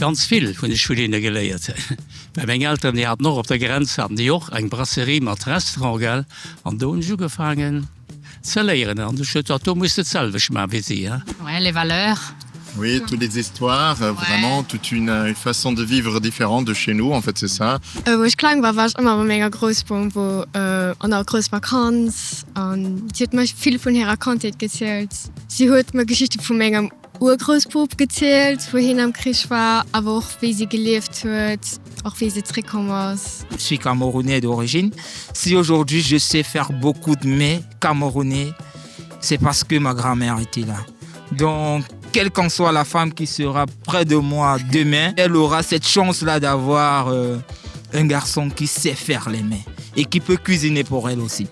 Ganz vill hunn ech vun hinne geléiert. Well meng Elteren, déi haten och op der Grenz haten déi och eng Brasserie mat Restaurant, gell, an do hunn ech ugefaangen ze léieren an ech huet dat do muss de d'selwecht maachen wéi si, hein. Ouais, les valeurs. Oui, toutes les histoires, vraiment toute une une façon de vivre différente de chez nous, en fait c'est ça. Wou ech kleng war, war ech ëmmer bei menger Groussbom wou an der grouss Vakanz an si huet mer vill vun hirer Kandheet gezielt. Si huet mer Geschichte vu mengem Urgroussbop gezielt, wou hien am Krich war, awer och wéi si gelieft huet, och wéi se zréckkomm ass. Je suis camerounais d'origine. Si aujourd'hui je sais faire beaucoup de mets camerounais, c'est parce que ma grand-mère était là. Donc, quelle qu'en soit la femme qui sera près de moi demain, elle aura cette chance-là d'avoir euh, un garçon qui sait faire les mets et qui peut cuisiner pour elle aussi.